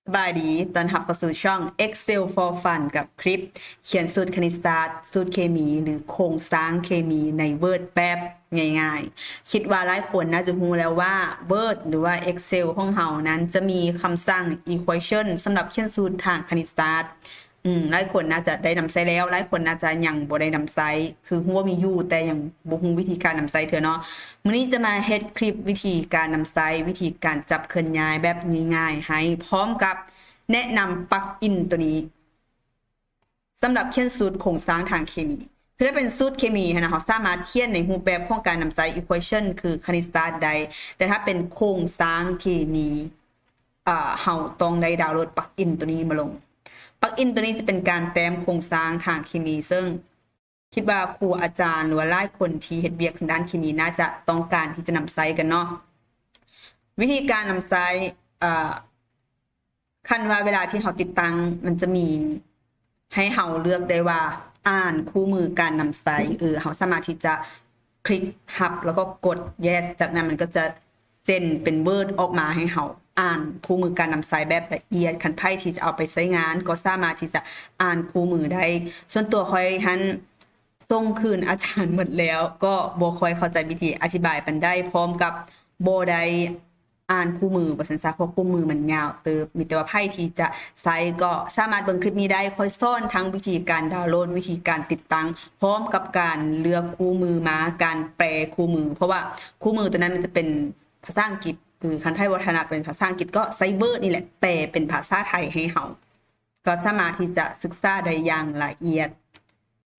ສະບາຍດີ ຕ້ອນຮັບເຂົ້າສູ່ຊ່ອງ Excel for Fun ກັບຄລິບຂຽນສູດຄະນິດສາດ, ສູດເຄມີ ຫຼື ໂຄງສ້າງເຄມີໃນ Word ແບບງ່າຍໆ. ຄິດວ່າຫຼາຍຄົນໜ້າຈະຮູ້ແລ້ວວ່າ Word ຫຼືວ່າ Excel ຂອງເຮົານັ້ນຈະມີຄຳສັ່ງ Equation ສຳລັບຂຽນສູດທາງຄະນິດສາດ. ອືມ ຫຼາຍຄົນໜ້າຈະໄດ້ນຳໃຊ້ແລ້ວ, ຫຼາຍຄົນໜ້າຈະຍັງບໍ່ໄດ້ນຳໃຊ້, ຄືຮູ້ວ່າມີຢູ່ ແຕ່ຍັງບໍ່ຮູ້ວິທີການນຳໃຊ້ເທື່ອເນາະ. ມື້ນີ້ຈະມາເຮັດຄລິບວິທີການນຳໃຊ້, ວິທີການຈັບເຄື່ອນຍ້າຍແບບງ່າຍໆໃຫ້, ພ້ອມກັບແນະນຳປລັກອິນໂຕນີ້ ສຳລັບຂຽນສູດໂຄງສ້າງທາງເຄມີ. ຄືຖ້າເປັນສູດເຄມີຫັ້ນນະ, ເຮົາສາມາດຂຽນໃນຮູບແບບຂອງການນຳໃຊ້ Equation ຄືຄະນິດສາດໄດ້, ແຕ່ຖ້າເປັນໂຄງສ້າງເຄມີ ເຮົາຕ້ອງໄດ້ດາວໂຫຼດປລັກອິນໂຕນີ້ມາລົງ. ປລັກອິນໂຕນີ້ຈະເປັນການແຕ້ມໂຄງສ້າງທາງເຄມີ, ເຊິ່ງຄິດວ່າຄູອາຈານ ຫຼືວ່າຫຼາຍຄົນທີ່ເຮັດວຽກທາງດ້ານເຄມີ ໜ້າຈະຕ້ອງການທີ່ຈະນຳໃຊ້ກັນເນາະ. ວິທີການນຳໃຊ້ ເອີ ຄັນວ່າເວລາທີ່ເຮົາຕິດຕັ້ງ ມັນຈະມີໃຫ້ເຮົາເລືອກໄດ້ວ່າ ອ່ານຄູ່ມືການນຳໃຊ້, ເອີ ເຮົາສາມາດທີ່ຈະຄລິກຮັບ ແລ້ວກໍກົດ Yes, ຈາກນັ້ນມັນກໍຈະ ເຈນເປັນ Word ອອກມາໃຫ້ເຮົາອ່ານຄູ່ມືການນຳໃຊ້ແບບລະອຽດ. ຄັນໃຜທີ່ຈະເອົາໄປໃຊ້ງານ ກໍສາມາດທີ່ຈະອ່ານຄູ່ມືໄດ້. ສ່ວນຕົວຂ້ອຍຫັ້ນ ສົ່ງຄືນອາຈານໝົດແລ້ວ, ກໍບໍ່ຄ່ອຍເຂົ້າໃຈວິທີອະທິບາຍປານໃດ, ພ້ອມກັບບໍ່ໄດ້ອ່ານຄູ່ມືວ່າຊັ້ນຊະ, ເພາະຄູ່ມືມັນຍາວເຕີບ. ມີແຕ່ວ່າໃຜທີ່ຈະໃຊ້ກໍສາມາດເບິ່ງຄລິບນີ້ໄດ້. ຂ້ອຍສອນທັງວິທີການດາວໂຫຼດ, ວິທີການຕິດຕັ້ງ, ພ້ອມກັບການເລືອກຄູ່ມືມາ, ການແປຄູ່ມື, ເພາະວ່າຄູ່ມືຕົວນັ້ນມັນຈະເປັນ ພາສາອັງກິດ, ຫຼື ຄັນໃຜບໍ່ຖະໜັດເປັນພາສາອັງກິດ ກໍໃຊ້ Word ນີ້ແຫຼະ ແປເປັນພາສາໄທໃຫ້ເຮົາ, ກໍສາມາດທີ່ຈະສຶກສາໄດ້ຢ່າງລະອຽດ.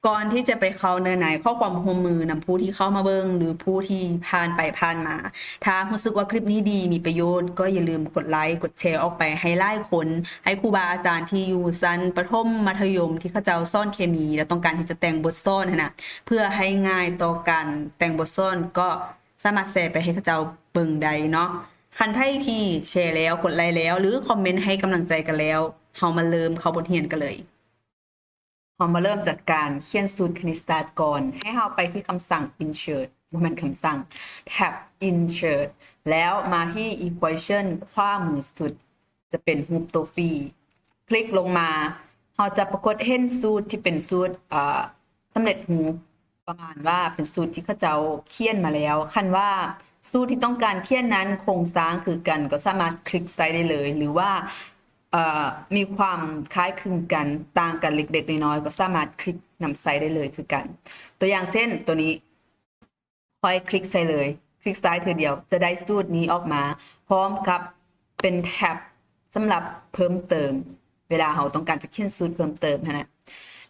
ກ່ອນທີ່ຈະໄປເຂົ້າເນື້ອໃນ, ຂໍຄວາມຮ່ວມມືນຳຜູ້ທີ່ເຂົ້າມາເບິ່ງ ຫຼື ຜູ້ທີ່ຜ່ານໄປຜ່ານມາ. ຖ້າຮູ້ສຶກວ່າຄລິບນີ້ດີ, ມີປະໂຫຍດ, ກໍຢ່າລືມກົດໄລ, ກົດແຊອອກໄປໃຫ້ຫຼາຍຄົນ, ໃຫ້ຄູບາອາຈານທີ່ຢູ່ຊັ້ນປະຖົມ, ມັດທະຍົມ ທີ່ເຂົາເຈົ້າສອນເຄມີ ແລ້ວຕ້ອງການທີ່ຈະແຕ່ງບົດສອນຫັ້ນນະ, ເພື່ອໃຫ້ງ່າຍຕໍ່ການແຕ່ງບົດສອນ, ກໍ ສາມາດແຊໄປໃຫ້ເຂົາເຈົ້າເບິ່ງໄດ້ເນາະ. ຄັນໃຜທີ່ແຊແລ້ວ, ກົດໄລແລ້ວ ຫຼື ຄອມເມັນໃຫ້ກຳລັງໃຈກັນແລ້ວ, ເຮົາມາເລີ່ມເຂົ້າບົດຮຽນກັນເລີຍ. ເຮົາມາເລີ່ມຈາກການຂຽນສູດຄະນິດສາດກ່ອນ. ໃຫ້ເຮົາໄປທີ່ຄຳສັ່ງ Insert, ບໍ່ແມ່ນຄຳສັ່ງ, ແທັບ Insert ແລ້ວມາທີ່ Equation ຂວາມືສຸດ. ຈະເປັນຮູບໂຕຟຣີ. ຄລິກລົງມາ, ເຮົາຈະປາກົດເຫັນສູດທີ່ເປັນສູດ ເອີ ສຳເລັດຮູບ, ປະມານວ່າເປັນສູດທີ່ເຂົາເຈົ້າຂຽນມາແລ້ວ. ຄັນວ່າສູດທີ່ຕ້ອງການຂຽນນັ້ນໂຄງສ້າງຄືກັນ, ກໍສາມາດຄລິກໃສ່ໄດ້ເລີຍ, ຫຼືວ່າ ເອີ ມີຄວາມຄ້າຍຄຶງກັນ, ຕ່າງກັນເລັກໆນ້ອຍໆ, ກໍສາມາດຄລິກນຳໃຊ້ໄດ້ເລີຍຄືກັນ. ຕົວຢ່າງເຊັ່ນ ຕົວນີ້ ຂ້ອຍຄລິກໃສ່ເລີຍ, ຄລິກຊ້າຍເທື່ອດຽວ ຈະໄດ້ສູດນີ້ອອກມາ ພ້ອມກັບເປັນແທັບສຳລັບເພີ່ມເຕີມ ເວລາເຮົາຕ້ອງການຈະຂຽນສູດເພີ່ມເຕີມຫັ້ນນະ.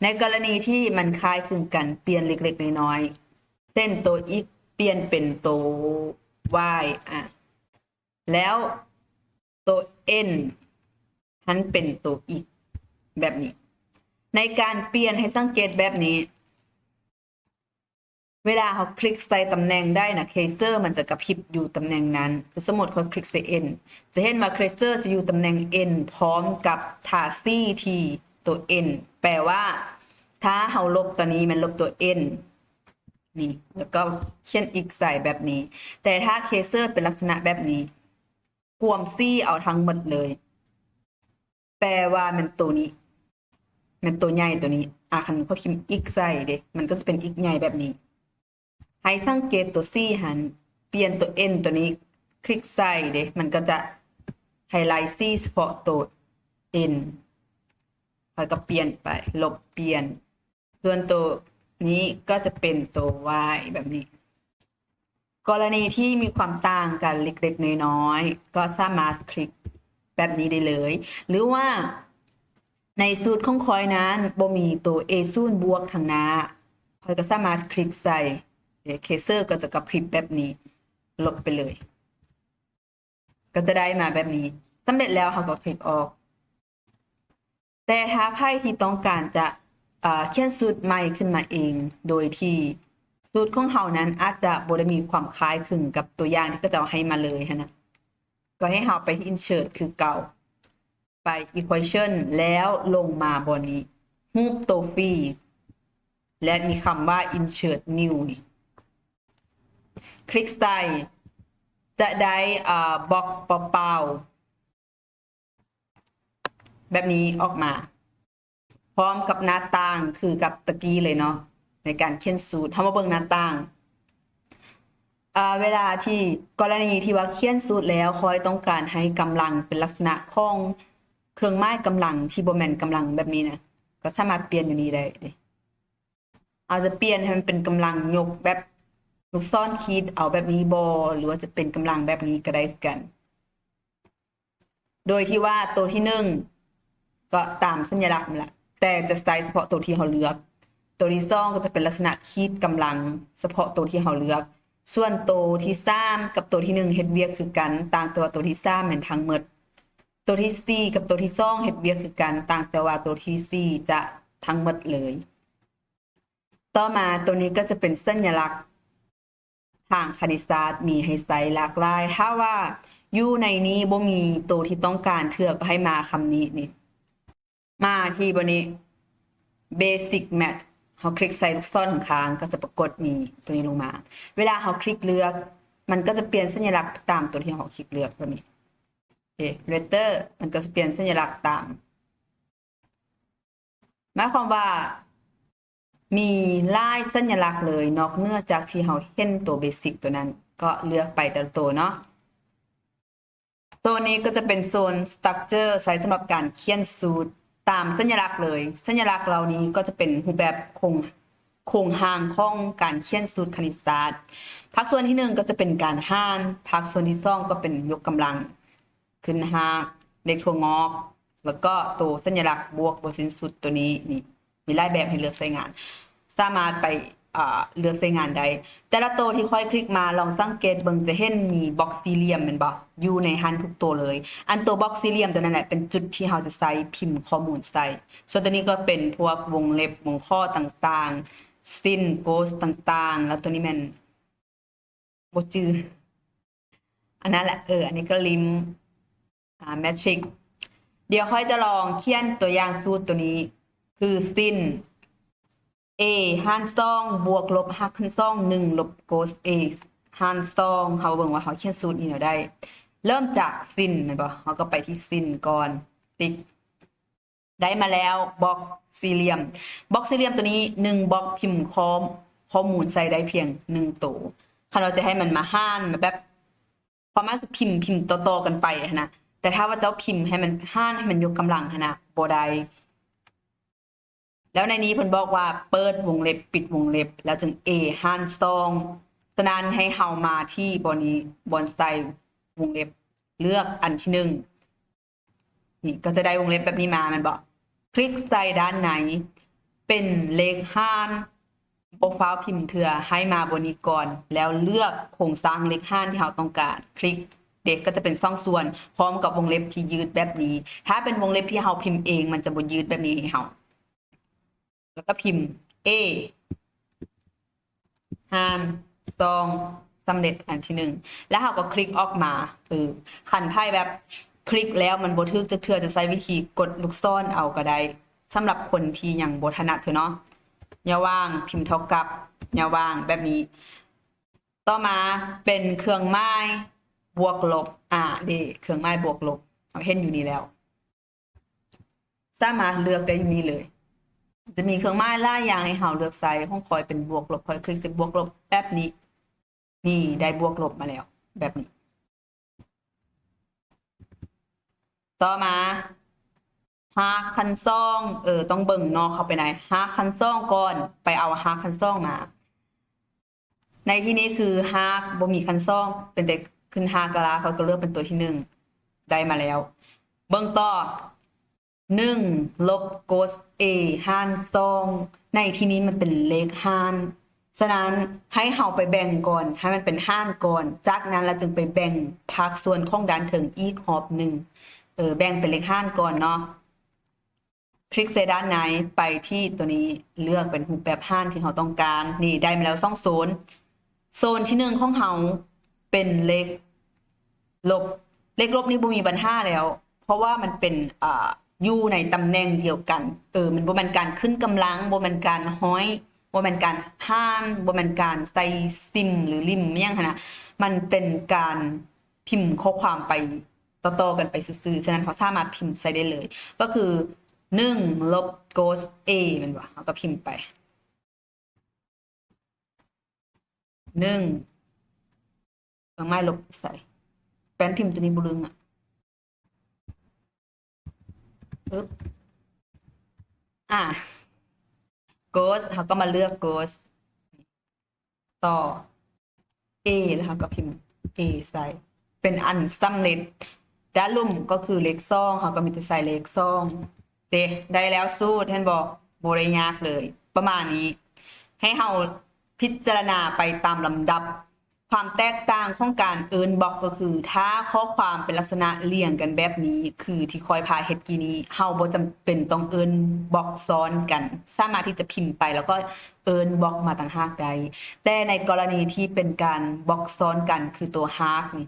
ໃນກໍລະນີທີ່ມັນຄ້າຍຄຶງກັນ, ປ່ຽນເລັກໆນ້ອຍໆ ເຊັ່ນ ໂຕ x ປ່ຽນເປັນໂຕ y ອະ ແລ້ວໂຕ n ຫັ້ນເປັນໂຕ x ແບບນີ້. ໃນການປ່ຽນໃຫ້ສັງເກດແບບນີ້, ເວລາເຮົາຄລິກໃສ່ຕຳແໜ່ງໃດນະ, ເຄເຊີມັນຈະກະພິບຢູ່ຕຳແໜ່ງນັ້ນ. ຄືສົມມຸດຂ້ອຍຄລິກໃສ່ N, ຈະເຫັນວ່າເຄເຊີຈະຢູ່ຕຳແໜ່ງ N ພ້ອມກັບທາສີທີ່ຕົວ N. ແປວ່າ ຖ້າເຮົາລົບຕົວນີ້, ແມ່ນລົບຕົວ N ນີ້, ແລ້ວກໍຂຽນ x ໃສ່ແບບນີ້. ແຕ່ຖ້າເຄເຊີເປັນລັກສະນະແບບນີ້, ກວມສີເອົາທັງໝົດເລີຍ, ແປວ່າແມ່ນໂຕນີ້, ແມ່ນໂຕໃຫຍ່ໂຕນີ້. ອາ ຄັນຂ້ອຍພິມ x ໃສ່ເດ, ມັນກໍຈະເປັນ x ໃຫຍ່ແບບນີ້. ໃຫ້ສັງເກດໂຕສີຫັ້ນ, ປ່ຽນໂຕ N ໂຕນີ້, ຄລິກໃສ່ເດ, ມັນກໍຈະໄຮໄລສີສະເພາະໂຕ N. ຂ້ອຍກໍປ່ຽນໄປ, ລົບ, ປ່ຽນ. ສ່ວນໂຕນີ້ກໍຈະເປັນໂຕ Y ແບບນີ້. ກໍລະນີທີ່ມີຄວາມຕ່າງກັນເລັກໆນ້ອຍໆ ກໍສາມາດຄລິກແບບນີ້ໄດ້ເລີຍ. ຫຼືວ່າໃນສູດຂອງຂ້ອຍນັ້ນບໍ່ມີໂຕ A ສູນບວກທາງໜ້າ, ຂ້ອຍກໍສາມາດຄລິກໃສ່, ເຄເຊີກໍຈະກະພິບແບບນີ້, ລົບໄປເລີຍ. ກໍຈະໄດ້ມາແບບນີ້. ສຳເລັດແລ້ວເຮົາກໍຄລິກອອກ. ແຕ່ຖ້າໃຜທີ່ຕ້ອງການຈະ, ເອີ, ຂຽນສູດໃໝ່ຂຶ້ນມາເອງ, ໂດຍທີ່ສູດຂອງເຮົານັ້ນອາດຈະບໍ່ໄດ້ມີຄວາມຄ້າຍຄຶງກັບຕົວຢ່າງທີ່ເຂົາເຈົ້າໃຫ້ມາເລີຍຫັ້ນນະ, ກໍໃຫ້ເຮົາໄປທີ່ Insert ຄືເກົ່າ. ໄປ Equation ແລ້ວລົງມາບ່ອນນີ້, ຮູບໂຕຟຣີ ແລະ ມີຄຳວ່າ Insert New ນີ້. ຄລິກໃສ່, ຈະໄດ້, ເອີ, ບລັອກເປົ່າໆ. ແບບນີ້ອອກມາ ພ້ອມກັບໜ້າຕ່າງຄືກັບຕະກີ້ເລີຍເນາະ ໃນການຂຽນສູດ. ເຮົາມາເບິ່ງໜ້າຕ່າງ ອາ ເວລາທີ່ ກໍລະນີທີ່ວ່າຂຽນສູດແລ້ວ ຂ້ອຍຕ້ອງການໃຫ້ກຳລັງເປັນລັກສະນະຂອງເຄື່ອງໝາຍກຳລັງທີ່ບໍ່ແມ່ນກຳລັງແບບນີ້ນະ ກໍສາມາດປ່ຽນຢູ່ນີ້ໄດ້ເດ້. ເຮົາຈະປ່ຽນໃຫ້ມັນເປັນກຳລັງຍົກແບບລູກສອນຂີດເອົາແບບນີ້ບໍ່ ຫຼືວ່າຈະເປັນກຳລັງແບບນີ້ກໍໄດ້ຄືກັນ. ໂດຍທີ່ວ່າໂຕທີໜຶ່ງກໍຕາມສັນຍະລັກນັ້ນລະ ແຕ່ຈະໃສ່ສະເພາະໂຕທີ່ເຮົາເລືອກ. ໂຕທີສອງກໍຈະເປັນລັກສະນະຂີດກຳລັງສະເພາະໂຕທີ່ເຮົາເລືອກ. ສ່ວນໂຕທີສາມກັບໂຕທີໜຶ່ງເຮັດວຽກຄືກັນ, ຕ່າງແຕ່ວ່າໂຕທີສາມແມ່ນທັງໝົດ. ໂຕທີສີ່ກັບໂຕທີສອງເຮັດວຽກຄືກັນ, ຕ່າງແຕ່ວ່າໂຕທີສີ່ຈະທັງໝົດເລີຍ. ຕໍ່ມາໂຕນີ້ກໍຈະເປັນສັນຍະລັກທາງຄະນິດສາດ ມີໃຫ້ໃຊ້ຫຼາກຫຼາຍ. ຖ້າວ່າຢູ່ໃນນີ້ບໍ່ມີໂຕທີ່ຕ້ອງການເທື່ອ ກໍໃຫ້ມາຄຳນີ້ນີ້ ມາທີ່ບ່ອນນີ້ Basic Math ເຮົາຄລິກໃສ່ລູກສອນຂ້າງໆ ກໍຈະປາກົດມີໂຕນີ້ລົງມາ. ເວລາເຮົາຄລິກເລືອກ ມັນກໍຈະປ່ຽນສັນຍະລັກຕາມໂຕທີ່ເຮົາຄລິກເລືອກແບບນີ້. ເອ Letter ມັນກໍຈະປ່ຽນສັນຍະລັກຕາມ ໝາຍຄວາມວ່າມີຫຼາຍສັນຍະລັກເລີຍ ນອກເໜືອຈາກທີ່ເຮົາເຫັນໂຕ Basic ໂຕນັ້ນ ກໍເລືອກໄປແຕ່ລະໂຕເນາະ. ໂຊນນີ້ກໍຈະເປັນໂຊນ Structure ໃຊ້ສຳລັບການຂຽນສູດຕາມສັນຍະລັກເລີຍ. ສັນຍະລັກເຫຼົ່ານີ້ກໍຈະເປັນຮູບແບບໂຄງ ໂຄງຮ່າງຂອງການຂຽນສູດຄະນິດສາດ. ພາກສ່ວນທີໜຶ່ງກໍຈະເປັນການຫານ, ພາກສ່ວນທີສອງກໍເປັນຍົກກຳລັງ ຂຶ້ນຮາກ, ເລກຖົ່ວງອກ ແລ້ວກໍໂຕສັນຍະລັກບວກບໍ່ສິ້ນສຸດໂຕນີ້ ນີ້ ມີຫຼາຍແບບໃຫ້ເລືອກໃຊ້ງານ. ສາມາດໄປ ເອີ ເລືອກໃຊ້ງານໄດ້. ແຕ່ລະໂຕທີ່ຂ້ອຍຄລິກມາ ລອງສັງເກດເບິ່ງ ຈະເຫັນມີບລັອກສີ່ຫຼ່ຽມແມ່ນບໍ່? ຢູ່ໃນຫັ້ນທຸກໂຕເລີຍ. ອັນໂຕບລັອກສີ່ຫຼ່ຽມໂຕນັ້ນແຫຼະ ເປັນຈຸດທີ່ເຮົາຈະໃຊ້ພິມຂໍ້ມູນໃສ່. ສ່ວນໂຕນີ້ກໍເປັນພວກວົງເລັບ, ຫົວຂໍ້ຕ່າງໆ, ສິ້ນ, ໂກສຕ່າງໆ ແລ້ວໂຕນີ້ແມ່ນ ບໍ່ຈື່ ອັນນັ້ນແຫຼະ. ເອີ ອັນນີ້ກໍລິມ ອາ ແມັດຣິກ. ດຽວຂ້ອຍຈະລອງຂຽນຕົວຢ່າງສູດໂຕນີ້ ຄື Sin A ຫານສອງ ບວກລົບຮາກຂັ້ນສອງ ໜຶ່ງ ລົບ cos A ຫານສອງ. ເຮົາເບິ່ງວ່າເຮົາຂຽນສູດນີ້ແນວໃດ. ເລີ່ມຈາກ Sin ແມ່ນບໍ່? ເຮົາກໍໄປທີ່ Sin ກ່ອນ ຕິກ ໄດ້ມາແລ້ວ ບລັອກສີ່ຫຼ່ຽມ. ບລັອກສີ່ຫຼ່ຽມໂຕນີ້ ໜຶ່ງບລັອກພິມຂໍ້ ຂໍ້ມູນໃສ່ໄດ້ພຽງໜຶ່ງໂຕ. ຄັນວ່າຈະໃຫ້ມັນມາຫານ ມາແບບ ຄວາມໝາຍຄືພິມ ພິມຕໍ່ໆກັນໄປຫັ້ນນະ. ແຕ່ຖ້າວ່າເຈົ້າພິມໃຫ້ມັນຫານ ໃຫ້ມັນຍົກກຳລັງຫັ້ນນະ ບໍ່ໄດ້. ແລ້ວໃນນີ້ເພິ່ນບອກວ່າເປີດວົງເລັບ ປິດວົງເລັບ ແລ້ວຈຶ່ງ A ຫານສອງ. ສະນັ້ນໃຫ້ເຮົາມາທີ່ບ່ອນນີ້ ບ່ອນໃສ່ວົງເລັບ ເລືອກອັນທີໜຶ່ງ. ນີ້ກໍຈະໄດ້ວົງເລັບແບບນີ້ມາແມ່ນບໍ່? ຄລິກໃສ່ດ້ານໃນ ເປັນເລກຫານ ບໍ່ຟ້າວພິມເທື່ອ ໃຫ້ມາບ່ອນນີ້ກ່ອນ ແລ້ວເລືອກໂຄງສ້າງເລກຫານທີ່ເຮົາຕ້ອງການ. ຄລິກ ເດັກ ກໍຈະເປັນຊ່ອງສ່ວນ ພ້ອມກັບວົງເລັບທີ່ຍືດແບບນີ້. ຖ້າເປັນວົງເລັບທີ່ເຮົາພິມເອງ ມັນຈະບໍ່ຍືດແບບນີ້ໃຫ້ເຮົາ. ແລ້ວກໍພິມ A ຫານສອງ ສຳເລັດອັນທີໜຶ່ງ ແລ້ວເຮົາກໍຄລິກອອກມາ. ເອີ ຄັນໃຜແບບຄລິກແລ້ວມັນບໍ່ຖືກຈັກເທື່ອ ຈະໃຊ້ວິທີກົດລູກສອນເອົາກໍໄດ້ ສຳລັບຄົນທີ່ຍັງບໍ່ຖະໜັດເທື່ອເນາະ. ຢ່າຫວ່າງ ພິມເທົ່າກັບ ຢ່າຫວ່າງ ແບບນີ້. ຕໍ່ມາເປັນເຄື່ອງໝາຍບວກລົບ. ອາ ເດ ເຄື່ອງໝາຍບວກລົບ ເຮົາເຫັນຢູ່ນີ້ແລ້ວ. ສາມາດເລືອກໄດ້ຢູ່ນີ້ເລີຍ. ຈະມີເຄື່ອງໝາຍຫຼາຍຢ່າງໃຫ້ເຮົາເລືອກໃຊ້. ຂອງຂ້ອຍເປັນບວກລົບ, ຂ້ອຍຄລິກໃສ່ບວກລົບແບບນີ້. ນີ້ ໄດ້ບວກລົບມາແລ້ວ ແບບນີ້. ຕໍ່ມາ ຮາກຂັ້ນສອງ. ເອີ ຕ້ອງເບິ່ງນອກເຂົ້າໄປໃນ ຮາກຂັ້ນສອງກ່ອນ, ໄປເອົາຮາກຂັ້ນສອງມາ. ໃນທີ່ນີ້ຄືຮາກບໍ່ມີຂັ້ນສອງ ເປັນແຕ່ຂຶ້ນຮາກກະລາ, ຂ້ອຍກໍເລືອກເປັນຕົວທີໜຶ່ງ ໄດ້ມາແລ້ວ. ເບິ່ງຕໍ່ ໜຶ່ງ ລົບ cos A ຫານສອງ. ໃນທີ່ນີ້ມັນເປັນເລກຫານ, ສະນັ້ນໃຫ້ເຮົາໄປແບ່ງກ່ອນ ໃຫ້ມັນເປັນຫານກ່ອນ, ຈາກນັ້ນລະຈຶ່ງໄປແບ່ງພາກສ່ວນຂອງດ້ານເທິງອີກຮອບໜຶ່ງ. ເອີ ແບ່ງເປັນເລກຫານກ່ອນເນາະ. ຄລິກໃສ່ດ້ານໃນ ໄປທີ່ຕົວນີ້ ເລືອກເປັນຮູບແບບຫານທີ່ເຮົາຕ້ອງການ. ນີ້ ໄດ້ມາແລ້ວສອງໂຊນ. ໂຊນທີໜຶ່ງຂອງເຮົາເປັນເລກລົບ. ເລກລົບນີ້ບໍ່ມີບັນຫາແລ້ວ ເພາະວ່າມັນເປັນ ອາ ຢູ່ໃນຕຳແໜ່ງດຽວກັນ. ເອີ ມັນບໍ່ແມ່ນການຂຶ້ນກຳລັງ, ບໍ່ແມ່ນການຫ້ອຍ, ບໍ່ແມ່ນການຫານ, ບໍ່ແມ່ນການໃສ່ຊິມ ຫຼື ລິມ ຫຍັງຫັ້ນນະ. ມັນເປັນການ ພິມຂໍ້ຄວາມໄປ ຕໍ່ໆກັນໄປຊື່ໆ. ສະນັ້ນເຮົາສາມາດພິມໃສ່ໄດ້ເລີຍ ກໍຄື ໜຶ່ງ ລົບ quote A ແມ່ນບໍ່? ເຮົາກໍພິມໄປ ໜຶ່ງ ເຄື່ອງໝາຍລົບໃສ່ ແປ້ນພິມຕົວນີ້ບໍ່ລຶ້ງອະ ອຶບ ອາ quote ເຮົາກໍມາເລືອກ quote ຕໍ່ A ແລ້ວເຮົາກໍພິມ A ໃສ່ ເປັນອັນສຳເລັດ. ດ້ານລຸ່ມກໍຄືເລກສອງ ເຮົາກໍມີແຕ່ໃສ່ເລກສອງເດ້ ໄດ້ແລ້ວສູດ ເຫັນບໍ່? ບໍ່ໄດ້ຍາກເລີຍ ປະມານນີ້. ໃຫ້ເຮົາພິຈາລະນາໄປຕາມລຳດັບ. ຄວາມແຕກຕ່າງຂອງການເອີ້ນບລັອກກໍຄື ຖ້າຂໍ້ຄວາມເປັນລັກສະນະລຽງກັນແບບນີ້ ຄືທີ່ຂ້ອຍພາເຮັດກີ້ນີ້ ເຮົາບໍ່ຈຳເປັນຕ້ອງເອີ້ນບລັອກຊ້ອນກັນ ສາມາດທີ່ຈະພິມໄປ ແລ້ວກໍເອີ້ນບລັອກມາຕ່າງຫາກໄດ້. ແຕ່ໃນກໍລະນີທີ່ເປັນການບລັອກຊ້ອນກັນ ຄືຕົວຮາກນີ້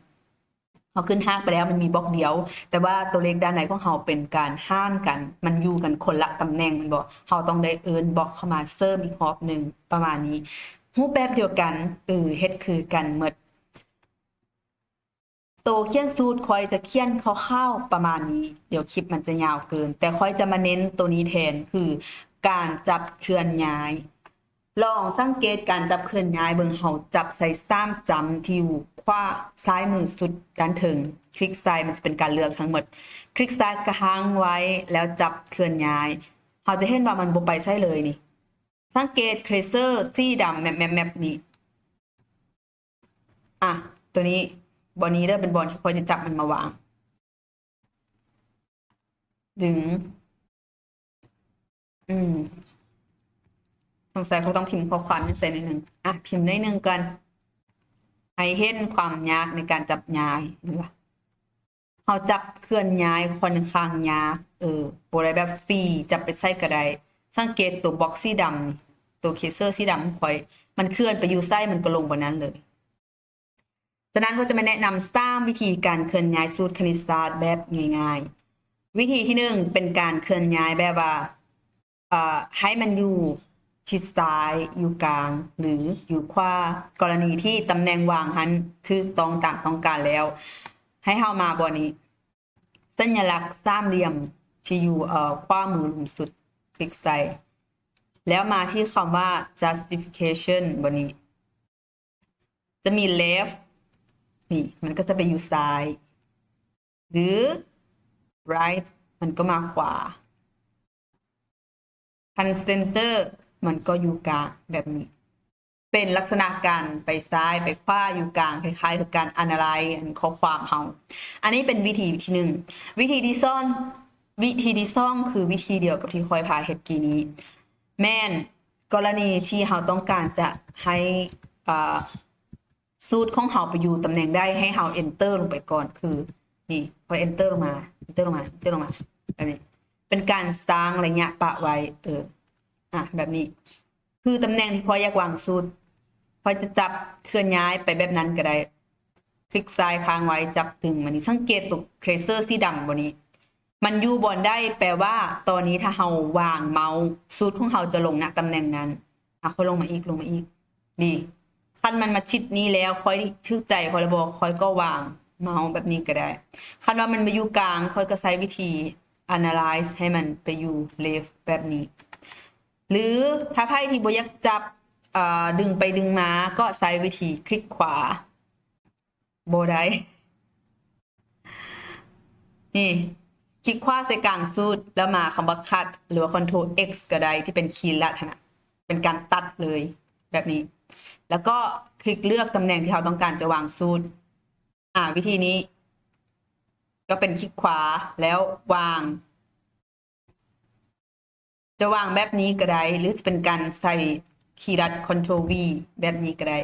ເຮົາຂຶ້ນຮາກໄປແລ້ວ ມັນມີບລັອກດຽວ ແຕ່ວ່າຕົວເລກດ້ານໃນຂອງເຮົາເປັນການຫານກັນ ມັນຢູ່ກັນຄົນລະຕຳແໜ່ງ ແມ່ນບໍ່? ເຮົາຕ້ອງໄດ້ເອີ້ນບລັອກເຂົ້າມາເສີມອີກຮອບໜຶ່ງ ປະມານນີ້. ຮູບແບບດຽວກັນ ເອີ ເຮັດຄືກັນໝົດ. ໂຕຂຽນສູດຂ້ອຍຈະຂຽນຄ່າວໆປະມານນີ້ ດຽວຄລິບມັນຈະຍາວເກີນ ແຕ່ຂ້ອຍຈະມາເນັ້ນໂຕນີ້ແທນ ຄືການຈັບເຄື່ອນຍ້າຍ. ລອງສັງເກດການຈັບເຄື່ອນຍ້າຍເບິ່ງ ເຮົາຈັບໃສ່ສາມຈ້ຳທີ່ຢູ່ຂວາ ຊ້າຍມືສຸດດ້ານເທິງ ຄລິກໃສ່ ມັນຈະເປັນການເລືອກທັງໝົດ. ຄລິກຊ້າຍຄ້າງໄວ້ ແລ້ວຈັບເຄື່ອນຍ້າຍ ເຮົາຈະເຫັນວ່າມັນບໍ່ໄປໃສເລີຍນີ້. ສັງເກດເຄເຊີສີດຳແມັບໆໆນີ້ ອ່ະ ຕົວນີ້ ບ່ອນນີ້ເດີ ເປັນບ່ອນທີ່ຂ້ອຍຈະຈັບມັນມາວາງ ດຶງ ອືມ ສົງໄສຂ້ອຍຕ້ອງພິມຂໍ້ຄວາມໃສ່ໜ້ອຍໜຶ່ງ ອ່ະ ພິມໜ້ອຍໜຶ່ງກ່ອນ ໃຫ້ເຫັນຄວາມຍາກໃນການຈັບຍ້າຍ ເຫັນບໍ່? ເຮົາຈັບເຄື່ອນຍ້າຍຂ້ອນຂ້າງຍາກ ເອີ ບໍ່ໄດ້ແບບຟຣີ ຈັບໄປໃສກໍໄດ້. ສັງເກດຕົວບລັອກສີດຳ ຕົວເຄເຊີສີດຳຂອງຂ້ອຍ ມັນເຄື່ອນໄປຢູ່ໃສ ມັນກໍລົງບ່ອນນັ້ນເລີຍ. ສະນັ້ນ ຂ້ອຍຈະມາແນະນຳສາມວິທີການເຄື່ອນຍ້າຍສູດຄະນິດສາດແບບງ່າຍໆ. ວິທີທີໜຶ່ງ ເປັນການເຄື່ອນຍ້າຍແບບວ່າ ເອີ ໃຫ້ມັນຢູ່ທິດຊ້າຍ ຢູ່ກາງ ຫຼື ຢູ່ຂວາ. ກໍລະນີທີ່ຕຳແໜ່ງວາງຫັ້ນຖືກຕ້ອງຕາມຕ້ອງການແລ້ວ ໃຫ້ເຮົາມາບ່ອນນີ້ ສັນຍະລັກສາມຫຼ່ຽມທີ່ຢູ່ ເອີ ຂວາມືລຸ່ມສຸດ ຄລິກໃສ່ ແລ້ວມາທີ່ຄຳວ່າ Justification ບ່ອນນີ້ ຈະມີ Left ນີ້ ມັນກໍຈະໄປຢູ່ຊ້າຍ ຫຼື Right ມັນກໍມາຂວາ. Center ມັນກໍຢູ່ກາງແບບນີ້ ເປັນລັກສະນະການໄປຊ້າຍໄປຂວາຢູ່ກາງ ຄ້າຍໆຄືການ analyze ອັນຂໍ້ຄວາມເຮົາ. ອັນນີ້ເປັນວິທີທີໜຶ່ງ. ວິທີທີສອງ ວິທີທີສອງຄືວິທີດຽວກັບທີ່ຂ້ອຍພາເຮັດກີ້ນີ້ ແມ່ນກໍລະນີທີ່ເຮົາຕ້ອງການຈະໃຫ້ ເອີ ສູດຂອງເຮົາໄປຢູ່ຕຳແໜ່ງໃດ ໃຫ້ເຮົາ Enter ລົງໄປກ່ອນ ຄື ນີ້ ຂ້ອຍ Enter ລົງມາ Enter ລົງມາ Enter ລົງມາ ແບບນີ້ ເປັນການສ້າງໄລຍະປະໄວ້ ເອີ ອ່ະ ແບບນີ້ ຄືຕຳແໜ່ງທີ່ຂ້ອຍຢາກວາງສູດ ຂ້ອຍຈະຈັບເຄື່ອນຍ້າຍໄປແບບນັ້ນກໍໄດ້ ຄລິກຊ້າຍຄ້າງໄວ້ ຈັບດຶງມານີ້ ສັງເກດຕົວເຄເຊີສີດຳບໍ່ນີ້ ມັນຢູ່ບ່ອນໃດ ແປວ່າຕອນນີ້ຖ້າເຮົາວາງເມົາ ສູດຂອງເຮົາຈະລົງ ນະ ຕຳແໜ່ງນັ້ນ. ອ່ະ ຂ້ອຍລົງມາອີກ ລົງມາອີກ ດີ ຄັນມັນມາຊິດນີ້ແລ້ວ ຂ້ອຍຖືກໃຈຂ້ອຍແລ້ວບໍ່ ຂ້ອຍກໍວາງເມົາແບບນີ້ກໍໄດ້. ຄັນວ່າມັນມາຢູ່ກາງ ຂ້ອຍກໍໃຊ້ວິທີ Analyze ໃຫ້ມັນໄປຢູ່ Left ແບບນີ້ ຫຼື ຖ້າໃຜທີ່ບໍ່ຢາກຈັບ ເອີ ດຶງໄປດຶງມາ ກໍໃຊ້ວິທີຄລິກຂວາ ບໍ່ໄດ້ ນີ້ ຄລິກຂວາໃສ່ກາງສູດ ແລ້ວມາຄຳວ່າ Cut ຫຼືວ່າ Control X ກໍໄດ້ ທີ່ເປັນຄີລັດຫັ້ນນະ ເປັນການຕັດເລີຍ ແບບນີ້ ແລ້ວກໍຄລິກເລືອກຕຳແໜ່ງທີ່ເຮົາຕ້ອງການຈະວາງສູດ. ອາ ວິທີນີ້ກໍເປັນຄລິກຂວາແລ້ວວາງ ຈະວາງແບບນີ້ກໍໄດ້ ຫຼືຈະເປັນການໃສ່ຄີລັດ Control V ແບບນີ້ກໍໄດ້.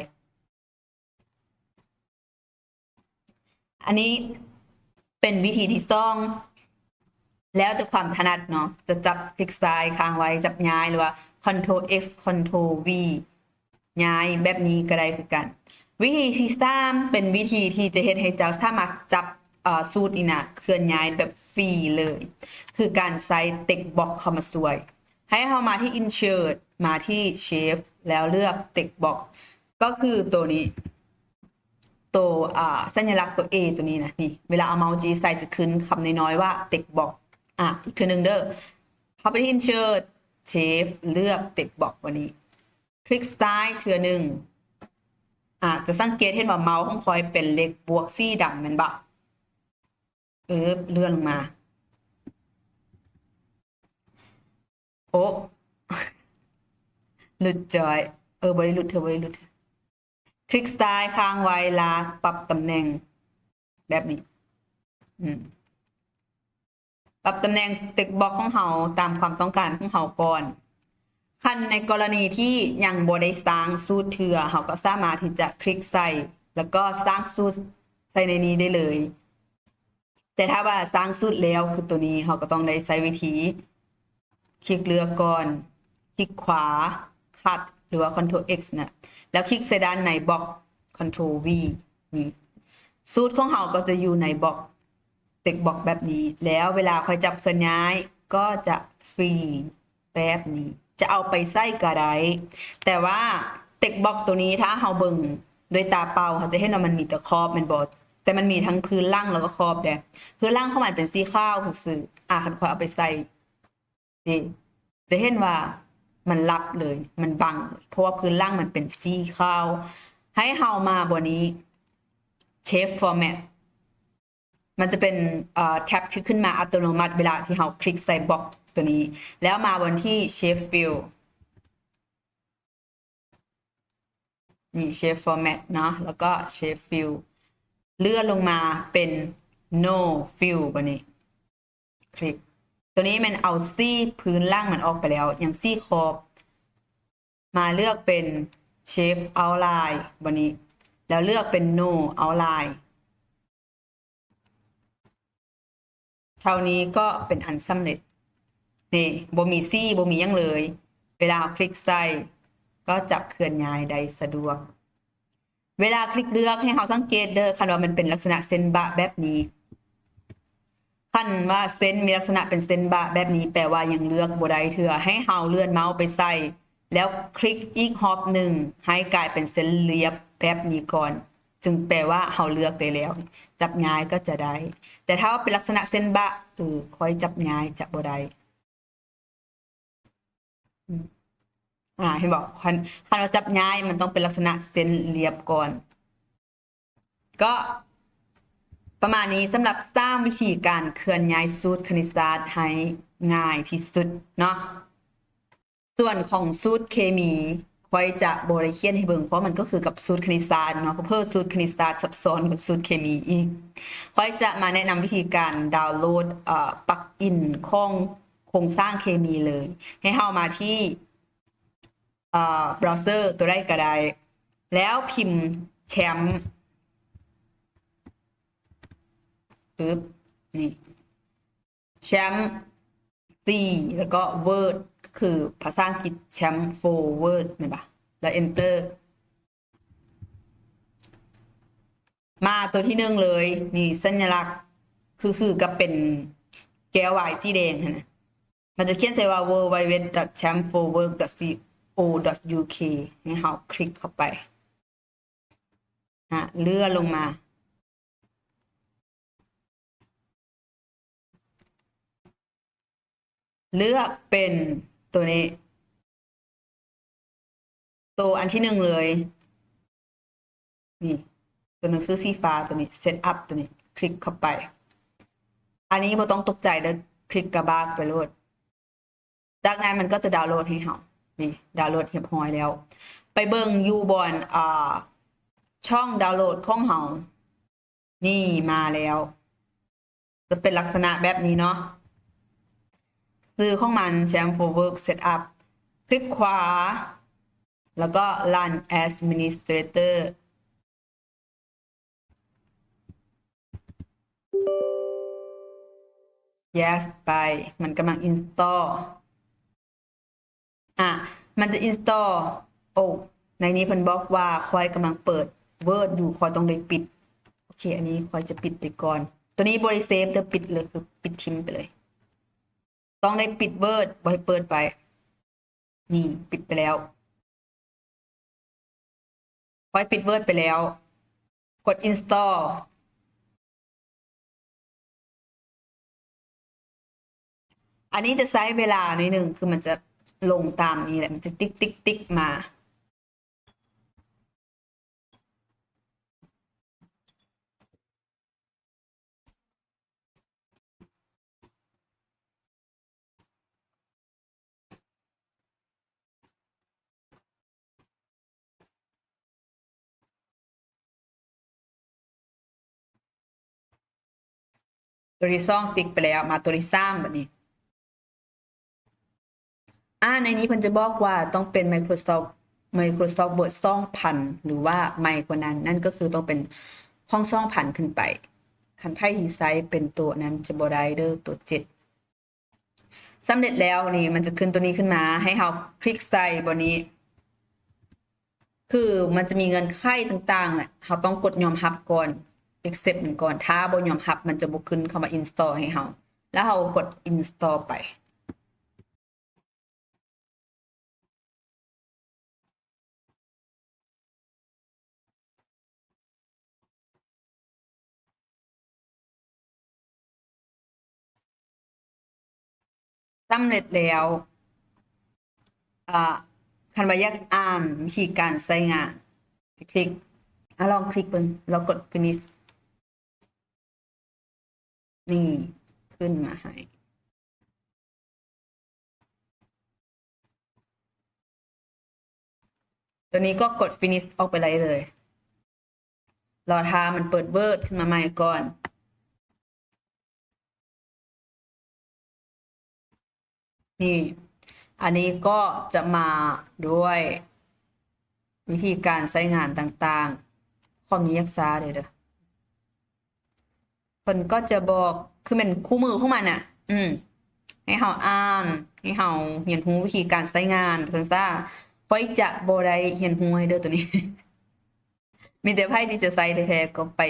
ອັນນີ້ເປັນວິທີທີສອງ ແລ້ວແຕ່ຄວາມຖະໜັດເນາະ ຈະຈັບຄລິກຊ້າຍຄ້າງໄວ້ ຈັບຍ້າຍ ຫຼືວ່າ Control X Control V ຍ້າຍແບບນີ້ກໍໄດ້ຄືກັນ. ວິທີທີສາມ ເປັນວິທີທີ່ຈະເຮັດໃຫ້ເຈົ້າສາມາດຈັບ ເອີ ສູດນີ້ນະ ເຄື່ອນຍ້າຍແບບຟຣີເລີຍ ຄືການໃຊ້ Text Box ເຂົ້າມາຊ່ວຍ. ໃຫ້ເຮົາມາທີ່ Insert ມາທີ່ Shape ແລ້ວເລືອກ Text Box ກໍຄືໂຕນີ້ ໂຕ ອາ ສັນຍາລັກໂຕ A ໂຕນີ້ນະ ນີ້ ເວລາເອົາເມົາຈີໃສ່ຈະຂຶ້ນຄຳນ້ອຍໆວ່າ text box. ອາ ອີກເທື່ອໜຶ່ງເດີ Property Insert Shift ເລືອກ text box ບາດນີ້ ຄລິກຊ້າຍເທື່ອໜຶ່ງ. ອາ ຈະສັງເກດເຫັນວ່າເມົາຂອງຂ້ອຍເປັນເຫຼັກບວກສີດຳແມ່ນບໍ່? ເອີ ເລື່ອນລົງມາ. ໂອ້ ຫຼຸດຈອຍ. ເອີ ບໍ່ໄດ້ຫຼຸດເທື່ອ ບໍ່ໄດ້ຫຼຸດເທື່ອ. ຄລິກຊ້າຍຄ້າງໄວ້ ລາກປັບຕຳແໜ່ງແບບນີ້. ອືມ ປັບຕຳແໜ່ງ text box ຂອງເຮົາຕາມຄວາມຕ້ອງການຂອງເຮົາກ່ອນ. ຄັນໃນກໍລະນີທີ່ຍັງບໍ່ໄດ້ສ້າງສູດເທື່ອ ເຮົາກໍສາມາດທີ່ຈະຄລິກໃສ່ ແລ້ວກໍສ້າງສູດໃສ່ໃນນີ້ໄດ້ເລີຍ. ແຕ່ຖ້າວ່າສ້າງສູດແລ້ວ ຄືໂຕນີ້ ເຮົາກໍຕ້ອງໄດ້ໃຊ້ວິທີຄລິກເລືອກກ່ອນ ຄລິກຂວາ Cut ຫຼືວ່າ Ctrl X ນະ ແລ້ວຄລິກໃສ່ດ້ານໃນ Box Ctrl V ນີ້ ສູດຂອງເຮົາກໍຈະຢູ່ໃນ Box Text Box ແບບນີ້ ແລ້ວເວລາຂ້ອຍຈັບເຄື່ອນຍ້າຍກໍຈະຟຣີແບບນີ້ ຈະເອົາໄປໃສ່ກໍໄດ້. ແຕ່ວ່າ Text Box ໂຕນີ້ ຖ້າເຮົາເບິ່ງດ້ວຍຕາເປົ່າ ເຮົາຈະເຫັນວ່າມັນມີແຕ່ຂອບແມ່ນບໍ່? ແຕ່ມັນມີທັງພື້ນຫຼັງ ແລ້ວກໍຂອບເດ້. ພື້ນຫຼັງຂອງມັນເປັນສີຂາວຊື່ໆ. ອາ ຄັນຂ້ອຍເອົາໄປໃສ່ ນີ້ ຈະເຫັນວ່າມັນລັບເລີຍ ມັນບັງເລີຍ ເພາະວ່າພື້ນຫຼັງມັນເປັນສີຂາວ. ໃຫ້ເຮົາມາບ່ອນນີ້ Shape Format ມັນຈະເປັນ ເອີ ແທັບທີ່ຂຶ້ນມາອັດຕະໂນມັດເວລາທີ່ເຮົາຄລິກໃສ່ Box ໂຕນີ້ ແລ້ວມາບ່ອນທີ່ Shape Fill ນີ້ Shape Format ເນາະ ແລ້ວກໍ Shape Fill ເລື່ອນລົງມາເປັນ No Fill ບາດນີ້ ຄລິກ ໂຕນີ້ແມ່ນເອົາສີພື້ນຫຼັງມັນອອກໄປແລ້ວ ຍັງສີຂອບ ມາເລືອກເປັນ Shape Outline ບາດນີ້ ແລ້ວເລືອກເປັນ No Outline. ເທົ່ານີ້ກໍເປັນອັນສຳເລັດ. ນີ້ ບໍ່ມີສີ ບໍ່ມີຫຍັງເລີຍ. ເວລາເຮົາຄລິກໃສ່ ກໍຈະເຄື່ອນຍ້າຍໄດ້ສະດວກ. ເວລາຄລິກເລືອກ ໃຫ້ເຮົາສັງເກດເດີ ຄັນວ່າມັນເປັນລັກສະນະເສັ້ນບະແບບນີ້ ຄັນວ່າເສັ້ນມີລັກສະນະເປັນເສັ້ນບະແບບນີ້ ແປວ່າຍັງເລືອກບໍ່ໄດ້ເທື່ອ. ໃຫ້ເຮົາເລື່ອນເມົາສ໌ໄປໃສ່ ແລ້ວຄລິກອີກຮອບໜຶ່ງ ໃຫ້ກາຍເປັນເສັ້ນລຽບແບບນີ້ກ່ອນ ຈຶ່ງແປວ່າເຮົາເລືອກໄດ້ແລ້ວ ຈັບຍ້າຍກໍຈະໄດ້. ແຕ່ຖ້າວ່າເປັນລັກສະນະເສັ້ນບະ ເອີ ຂ້ອຍຈັບຍ້າຍຈະບໍ່ໄດ້. ອາ ເຫັນບໍ່? ຄັນ ຄັນວ່າຈັບຍ້າຍ ມັນຕ້ອງເປັນລັກສະນະເສັ້ນລຽບກ່ອນ. ກໍປະມານນີ້ ສຳລັບສາມວິທີການເຄື່ອນຍ້າຍສູດຄະນິດສາດໃຫ້ງ່າຍທີ່ສຸດເນາະ. ສ່ວນຂອງສູດເຄມີ ຂ້ອຍຈະບໍ່ໄດ້ຂຽນໃຫ້ເບິ່ງ ເພາະມັນກໍຄືກັບສູດຄະນິດສາດເນາະ ເພາະສູດຄະນິດສາດຊັບຊ້ອນກວ່າສູດເຄມີອີກ. ຂ້ອຍຈະມາແນະນຳວິທີການດາວໂຫຼດ ເອີ ປລັກອິນຂອງໂຄງສ້າງເຄມີເລີຍ. ໃຫ້ເຮົາມາທີ່ ເອີ ເບຣາເຊີຕົວໃດກໍໄດ້ ແລ້ວພິມ champ ປຶບ ນີ້ champ ສີ່ ແລ້ວກໍ word ກໍຄືພາສາອັງກິດ champ four word ແມ່ນປະ? ແລ້ວ enter. ມາຕົວທີໜຶ່ງເລີຍ ນີ້ ສັນຍາລັກ ຄື ຄືກັບເປັນແກ້ວວາຍສີແດງຫັ້ນນະ. ມັນຈະຂຽນໃສ່ວ່າ www.champ four work co uk ໃຫ້ເຮົາຄລິກເຂົ້າໄປ ຮະ ເລື່ອນລົງມາ ເລືອກເປັນໂຕນີ້ ໂຕອັນທີໜຶ່ງເລີຍ ນີ້ ຕົວໜັງສືສີຟ້າໂຕນີ້ Setup ໂຕນີ້ ຄລິກເຂົ້າໄປ. ອັນນີ້ບໍ່ຕ້ອງຕົກໃຈເດີ ຄລິກກະບາກໄປໂລດ. ຈາກນັ້ນມັນກໍຈະດາວໂຫຼດໃຫ້ເຮົາ ນີ້ ດາວໂຫຼດຮຽບຮ້ອຍແລ້ວ. ໄປເບິ່ງຢູ່ບ່ອນ ອ່າ ຊ່ອງດາວໂຫຼດຂອງເຮົາ ນີ້ມາແລ້ວ ຈະເປັນລັກສະນະແບບນີ້ເນາະ. ຊື່ຂອງມັນ Champ four Work Setup ຄລິກຂວາ ແລ້ວກໍ Run Administrator. Yes ໄປ ມັນກຳລັງ install. ອາ ມັນຈະ install. ໂອ້ ໃນນີ້ເພິ່ນບອກວ່າຂ້ອຍກຳລັງເປີດ Word ຢູ່ ຂ້ອຍຕ້ອງໄດ້ປິດ. ໂອເຄ ອັນນີ້ຂ້ອຍຈະປິດໄປກ່ອນ. ໂຕນີ້ບໍ່ໄດ້ເຊບເດີ ປິດເລີຍ ປິດຖິ້ມໄປເລີຍ. ຕ້ອງໄດ້ປິດ Word ບໍ່ໃຫ້ເປີດໄປ. ນີ້ ປິດໄປແລ້ວ. ຂ້ອຍປິດ Word ໄປແລ້ວ. ກົດ install. ອັນນີ້ຈະໃຊ້ເວລາໜ້ອຍໜຶ່ງ ຄືມັນຈະລົງຕາມນີ້ແຫຼະ ມັນຈະຕິກໆໆມາ. ຕົວທີສອງຕິກໄປແລ້ວ ມາຕົວທີສາມບັດນີ້. ອາ ໃນນີ້ເພິ່ນຈະບອກວ່າຕ້ອງເປັນ Microsoft Microsoft Word ສອງພັນ ຫຼືວ່າໃໝ່ກວ່ານັ້ນ ນັ້ນກໍຄືຕ້ອງເປັນຂອງສອງພັນຂຶ້ນໄປ. ຄັນໃຜທີ່ໃຊ້ເປັນໂຕນັ້ນຈະບໍ່ໄດ້ເດີ ໂຕເຈັດ. ສຳເລັດແລ້ວນີ້ ມັນຈະຂຶ້ນໂຕນີ້ຂຶ້ນມາ ໃຫ້ເຮົາຄລິກໃສ່ບ່ອນນີ້ ຄືມັນຈະມີເງື່ອນໄຂຕ່າງໆແຫຼະ ເຮົາຕ້ອງກົດຍອມຮັບກ່ອນ accept ມັນກ່ອນ. ຖ້າບໍ່ຍອມຮັບ ມັນຈະບໍ່ຂຶ້ນຄຳວ່າ install ໃຫ້ເຮົາ ແລ້ວເຮົາກໍກົດ install ໄປ. ສຳເລັດແລ້ວ. ອາ ຄັນວ່າຢາກອ່ານວິທີການໃຊ້ງານ ຄລິກ ອາ ລອງຄລິກເບິ່ງ ລອງກົດ finish ນີ້ ຂຶ້ນມາໃຫ້. ຕົວນີ້ກໍກົດ finish ອອກໄປໄດ້ເລີຍ. ລໍຖ້າມັນເປີດ Word ຂຶ້ນມາໃໝ່ກ່ອນ. ນີ້ ອັນນີ້ກໍຈະມາດ້ວຍວິທີການໃຊ້ງານຕ່າງໆ. ຄອມນີ້ຢາກຊ້າເດີ ເດີ. ເພິ່ນກໍຈະບອກ ຄືແມ່ນຄູ່ມືຂອງມັນນະ ອືມ ໃຫ້ເຮົາອ່ານ ໃຫ້ເຮົາຮຽນຮູ້ວິທີການໃຊ້ງານ ວ່າຊັ້ນຊະ. ຂ້ອຍຈະບໍ່ໄດ້ຮຽນຮູ້ໃຫ້ເດີໂຕນີ້ ມີແຕ່ໃຜທີ່ຈະໃຊ້ແທ້ໆ ກໍໄປ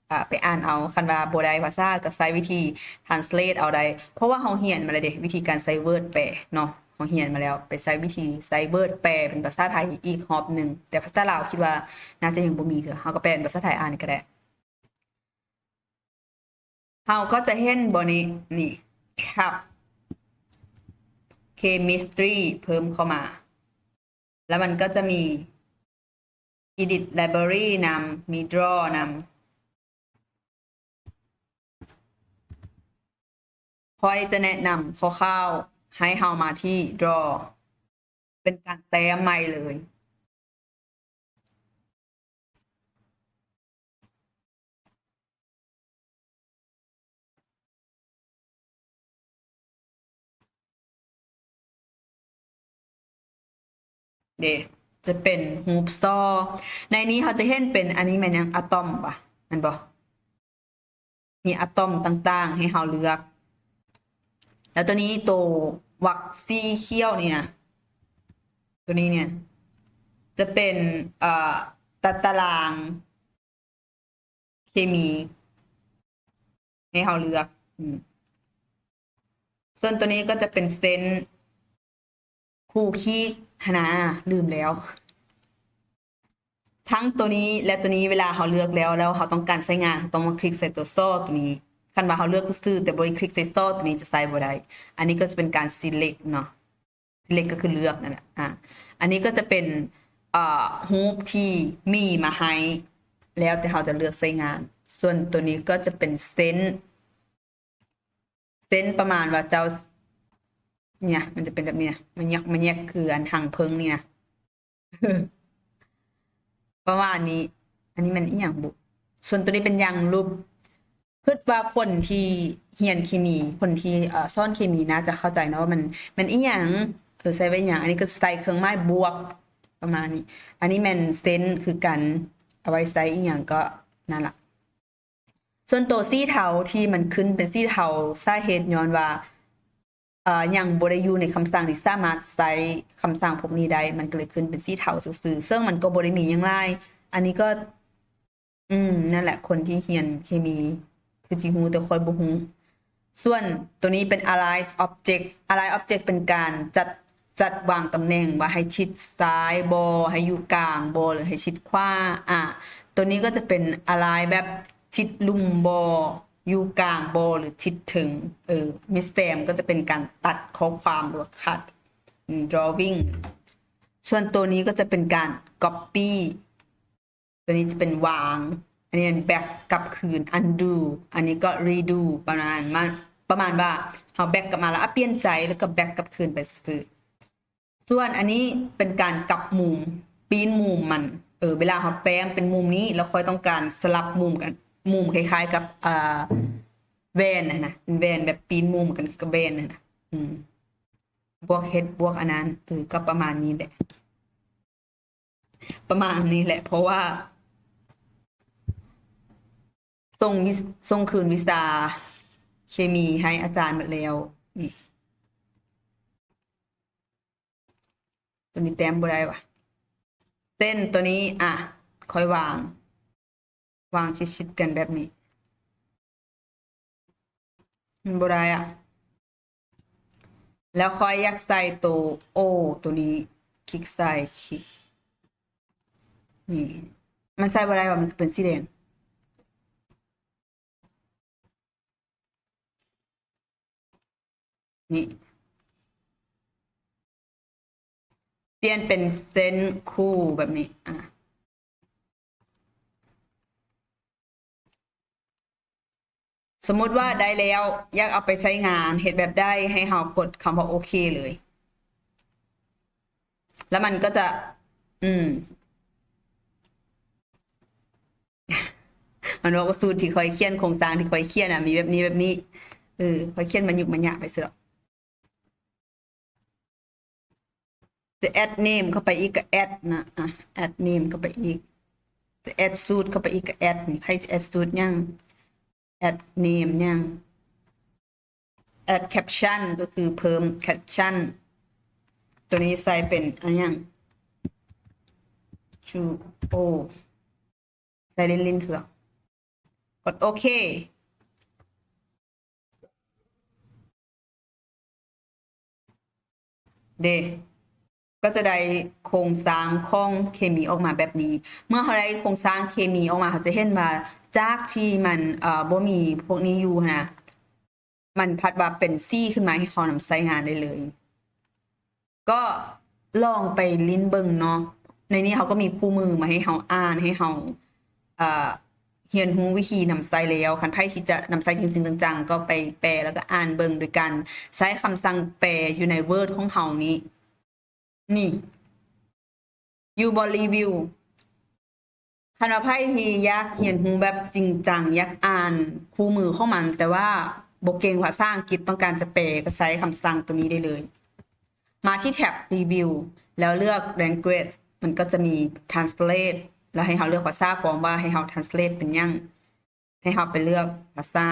ອາ ໄປອ່ານເອົາ. ຄັນວ່າບໍ່ໄດ້ພາສາ ກໍໃຊ້ວິທີ translate ເອົາໄດ້ ເພາະວ່າເຮົາຮຽນມາແລ້ວເດ ວິທີການໃຊ້ Word ແປເນາະ ເຮົາຮຽນມາແລ້ວ ໄປໃຊ້ວິທີໃຊ້ Word ແປເປັນພາສາໄທອີກຮອບໜຶ່ງ. ແຕ່ພາສາລາວຄິດວ່າໜ້າຈະຍັງບໍ່ມີເທື່ອ ເຮົາກໍແປເປັນພາສາໄທອ່ານກໍໄດ້. ເຮົາກໍຈະເຫັນບໍ່ນີ້ ນີ້ Tab Chemistry ເພີ່ມເຂົ້າມາ ແລ້ວມັນກໍຈະມີ Edit Library ນຳ ມີ Draw ນຳ. ຂ້ອຍຈະແນະນຳຄ່າວໆ ໃຫ້ເຮົາມາທີ່ Draw ເປັນການແຕ້ມໃໝ່ເລີຍ. ເດ ຈະເປັນຮູບສໍ່. ໃນນີ້ເຮົາຈະເຫັນເປັນ ອັນນີ້ແມ່ນຫຍັງ? ອາຕອມຫວາ? ແມ່ນບໍ່? ມີອາຕອມຕ່າງໆໃຫ້ເຮົາເລືອກ. ແລ້ວໂຕນີ້ ໂຕວັກສີຂຽວນີ້ນະ ໂຕນີ້ເນຍ ຈະເປັນ ເອີ ຕາ ຕາລາງ ເຄມີໃຫ້ເຮົາເລືອກ. ອືມ ສ່ວນໂຕນີ້ກໍຈະເປັນເສັ້ນ ຄູ່ຄີກຫັ້ນນາ ລືມແລ້ວ. ທັງໂຕນີ້ ແລະ ໂຕນີ້ ເວລາເຮົາເລືອກແລ້ວ ແລ້ວເຮົາຕ້ອງການໃຊ້ງານ ເຮົາຕ້ອງມາຄລິກໃສ່ໂຕສໍ່ໂຕນີ້. ຄັນວ່າເຮົາເລືອກຊື່ໆ ແຕ່ບໍ່ໄດ້ຄລິກໃສ່ສໍ່ໂຕນີ້ ຈະໃຊ້ບໍ່ໄດ້. ອັນນີ້ກໍຈະເປັນການ select ເນາະ. Select ກໍຄືເລືອກນັ້ນແຫຼະ. ອາ ອັນນີ້ກໍຈະເປັນ ເອີ ຮູບທີ່ມີມາໃຫ້ ແລ້ວແຕ່ເຮົາຈະເລືອກໃຊ້ງານ. ສ່ວນໂຕນີ້ກໍຈະເປັນເສັ້ນ ເຊັ່ນປະມານວ່າເຈົ້າ ນີ້ນະ ມັນຈະເປັນແບບນີ້ນະ ມາແຍກ ມາແຍກ ຄືອັນຮັງເພິ່ງນີ້ນະ ປະມານນີ້. ອັນນີ້ແມ່ນອີ່ຫຍັງບຸ? ສ່ວນໂຕນີ້ເປັນຢາງລົບ. ຄິດວ່າຄົນທີ່ຮຽນເຄມີ ຄົນທີ່ ເອີ ສອນເຄມີໜ້າຈະເຂົ້າໃຈເນາະວ່າມັນ ມັນອີ່ຫຍັງ ເອີ ໃຊ້ໄວ້ຫຍັງ. ອັນນີ້ກໍໃສ່ເຄື່ອງໝາຍບວກ ປະມານນີ້. ອັນນີ້ແມ່ນເສັ້ນຄືກັນ ເອົາໄວ້ໃສ່ອີ່ຫຍັງກໍນັ້ນລະ. ສ່ວນໂຕສີເທົາທີ່ມັນຂຶ້ນເປັນສີເທົາ ສາເຫດຍ້ອນວ່າ ເອີ ຍັງບໍ່ໄດ້ຢູ່ໃນຄຳສັ່ງທີ່ສາມາດໃຊ້ຄຳສັ່ງພວກນີ້ໄດ້ ມັນກໍເລີຍຂຶ້ນເປັນສີເທົາຊື່ໆ ເຊິ່ງມັນກໍບໍ່ໄດ້ມີຫຍັງຫຼາຍ. ອັນນີ້ກໍ ອືມ ນັ້ນແຫຼະ ຄົນທີ່ຮຽນເຄມີຄືຊິຮູ້ ແຕ່ຂ້ອຍບໍ່ຮູ້. ສ່ວນໂຕນີ້ເປັນ Align Object. Align Object ເປັນການຈັດ ຈັດວາງຕຳແໜ່ງວ່າໃຫ້ຊິດຊ້າຍບໍ່ ໃຫ້ຢູ່ກາງບໍ່ ຫຼືໃຫ້ຊິດຂວາ. ອາ ຕົວນີ້ກໍຈະເປັນ align ແບບທິດລຸ່ມບໍ່ ຢູ່ກາງບໍ່ ຫຼືທິດເທິງ. ເອີ Miss Sam ກໍຈະເປັນການຕັດຂໍ້ຄວາມ ຫຼືວ່າ cut drawing. ສ່ວນຕົວນີ້ກໍຈະເປັນການ copy. ຕົວນີ້ຈະເປັນວາງ, ອັນນີ້ back ກັບຄືນ undo, ອັນນີ້ກໍ redo ປະມານ ປະມານວ່າເຮົາ back ກັບມາແລ້ວ ອາ ປ່ຽນໃຈ ແລ້ວກໍ back ກັບຄືນໄປຊື່ໆ. ສ່ວນອັນນີ້ເປັນການກັບມຸມ, ປີ້ນມຸມມັນ. ເອີ ເວລາເຮົາແຕ້ມເປັນມຸມນີ້ ແລ້ວຂ້ອຍຕ້ອງການສະຫຼັບມຸມກັນ, ມຸມຄ້າຍໆກັບ ອ່າ ແຫວນຫັ້ນນະ, ເປັນແຫວນແບບປີ້ນມຸມກັນຄືກັບແຫວນຫັ້ນນະ. ອືມ ບວກເຮັດບວກອັນນັ້ນ, ເອີ ກໍປະມານນີ້ແຫຼະ. ປະມານນີ້ແຫຼະ ເພາະວ່າສົ່ງວິ ສົ່ງຄືນວິຊາເຄມີໃຫ້ອາຈານໝົດແລ້ວ. ນີ້ ຕົວນີ້ແຕ້ມບໍ່ໄດ້ຫວາ? ເສັ້ນຕົວນີ້ ອະ ຂ້ອຍວາງ ວາງຊິດໆກັນແບບນີ້. ມັນບໍ່ໄດ້ອະ. ແລ້ວຂ້ອຍຢາກໃສ່ໂຕ O ໂຕນີ້ ຄລິກໃສ່ ຄລິກ ນີ້ ມັນໃສ່ບໍ່ໄດ້ວ່າ ມັນຄືເປັນສີແດງ. ນີ້ ປ່ຽນເປັນເສັ້ນຄູ່ແບບນີ້ ອະ. ສົມມຸດວ່າໄດ້ແລ້ວ ຢາກເອົາໄປໃຊ້ງານ ເຮັດແບບໃດ ໃຫ້ເຮົາກົດຄຳວ່າໂອເຄເລີຍ ແລ້ວມັນກໍຈະ ອືມ ມັນບອກວ່າ ສູດທີ່ຂ້ອຍຂຽນ ໂຄງສ້າງທີ່ຂ້ອຍຂຽນນະ ມີແບບນີ້ ແບບນີ້. ເອີ ຂ້ອຍຂຽນມະຍຸກມະຍະໄປຊື່ດອກ. ຈະ add name ເຂົ້າໄປອີກກໍ add ນະ ອະ add name ເຂົ້າໄປອີກ. ຈະ add ສູດເຂົ້າໄປອີກກໍ add ນີ້. ໃຜຈະ add ສູດຫຍັງ? add name ຫຍັງ? add caption ກໍຄືເພີ່ມ caption. ໂຕນີ້ໃສ່ເປັນອັນຫຍັງ? ໂອ້ ໃສ່ຫຼິ້ນໆ ເທື່ອ ກົດໂອເຄ. ເດ ກໍຈະໄດ້ໂຄງສ້າງຂອງເຄມີອອກມາແບບນີ້. ເມື່ອເຮົາໄດ້ໂຄງສ້າງເຄມີອອກມາ ເຮົາຈະເຫັນວ່າຈາກທີ່ມັນ ເອີ ບໍ່ມີພວກນີ້ຢູ່ຫັ້ນນະ ມັນພັດວ່າເປັນສີຂຶ້ນມາໃຫ້ເຮົານຳໃຊ້ງານໄດ້ເລີຍ. ກໍລອງໄປຫຼິ້ນເບິ່ງເນາະ. ໃນນີ້ເຮົາກໍມີຄູ່ມືມາໃຫ້ເຮົາອ່ານ ໃຫ້ເຮົາ ເອີ ຮຽນຮູ້ວິທີນຳໃຊ້ແລ້ວ. ຄັນໃຜທີ່ຈະນຳໃຊ້ຈິງໆ ຈັງໆ ກໍໄປແປ ແລ້ວກໍອ່ານເບິ່ງໂດຍການໃຊ້ຄຳສັ່ງແປຢູ່ໃນ Word ຂອງເຮົານີ້. ນີ້ ຢູ່ບ່ອນຣີວິວ. ຄັນວ່າໃຜທີ່ຢາກຮຽນຮູ້ແບບຈິງຈັງ ຢາກອ່ານຄູ່ມືຂອງມັນ ແຕ່ວ່າບໍ່ເກັ່ງພາສາອັງກິດ ຕ້ອງການຈະແປ ກໍໃຊ້ຄຳສັ່ງໂຕນີ້ໄດ້ເລີຍ. ມາທີ່ແທັບຣີວິວ ແລ້ວເລືອກ language ມັນກໍຈະມີ translate ແລ້ວໃຫ້ເຮົາເລືອກພາສາພ້ອມວ່າໃຫ້ເຮົາ translate ເປັນຫຍັງ. ໃຫ້ເຮົາໄປເລືອກພາສາ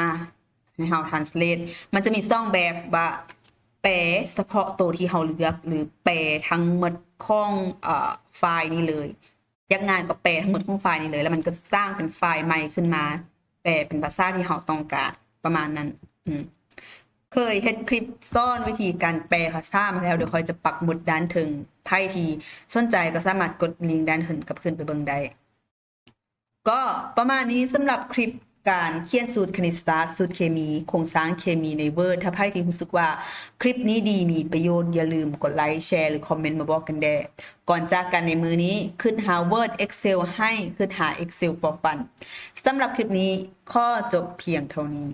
ໃຫ້ເຮົາ translate. ມັນຈະມີສອງແບບ ວ່າແປສະເພາະໂຕທີ່ເຮົາເລືອກ ຫຼື ແປທັງໝົດຂອງ ເອີ ໄຟລ໌ນີ້ເລີຍ. ຢາກງ່າຍກໍແປທັງໝົດຂອງໄຟລ໌ນີ້ເລີຍ ແລ້ວມັນກໍສ້າງເປັນໄຟລ໌ໃໝ່ຂຶ້ນມາ ແປເປັນພາສາທີ່ເຮົາຕ້ອງການ ປະມານນັ້ນ. ອືມ ເຄີຍເຮັດຄລິບສອນວິທີການແປພາສາມາແລ້ວ, ດຽວຂ້ອຍຈະປັກໝຸດດ້ານເທິງ. ໃຜທີ່ສົນໃຈກໍສາມາດກົດລິງດ້ານເທິງກັບຄືນໄປເບິ່ງໄດ້. ກໍປະມານນີ້ສຳລັບຄລິບການຂຽນສູດຄະນິດສາດ, ສູດເຄມີ, ໂຄງສ້າງເຄມີໃນ Word. ຖ້າໃຜທີ່ຮູ້ສຶກວ່າຄລິບນີ້ດີ, ມີປະໂຫຍດ, ຢ່າລືມກົດໄລ, ແຊ ຫຼື ຄອມເມັນມາບອກກັນແດ່. ກ່ອນຈາກກັນໃນມື້ນີ້, ຄຶດຫາ Word, Excel ໃຫ້, ຄຶດຫາ Excel for Fun. ສຳລັບຄລິບນີ້, ຂໍຈົບພຽງເທົ່ານີ້.